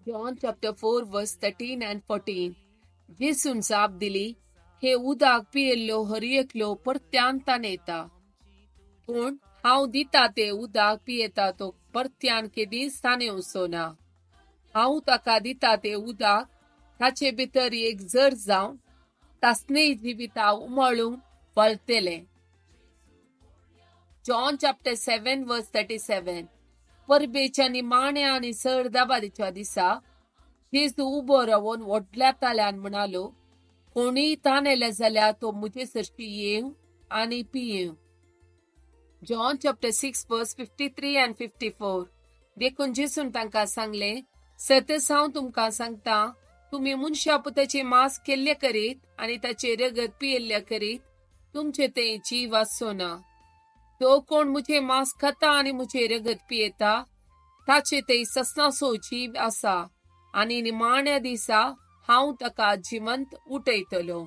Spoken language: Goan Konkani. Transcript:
John chapter 4 verse 13 and 14. जेसून जाप दिली, हे उदक पियेल्लो हर एकलो परत्यान तानेता, पूण हांव दिता ते उदक पियेता तो परत्यान केदींच तानेवचो ना. हांव ताका दिता ते उदक ताचे भितर एक जर जावन तासणी जिविता उमळूंक वळतलें. John chapter 7 verse 37. परबेच्या निमाण्या आनी चड दबारीच्या दिसा जेजू उबो रावन व्हडल्या ताळ्यान म्हणालो, कोणीय तानेले जाल्यार तो म्हजे सरशी येवं आनी पियेवं. John chapter 6 verse 53 and 54. देखून जेजून तांकां सांगलें, सतच हांव तुमकां सांगता, तुमी मनशा पुताचे मांस केल्ले करीत आनी ताचे रगत पियेल्ले करीत तुमचे ते जीव आसचो ना. तो कोण म्हजें मांस खाता आनी म्हजें रगत पियेता ताचे ते ससनासो जीव आसा आनी निमाण्या दिसा हांव ताका जिवंत उठयतलो.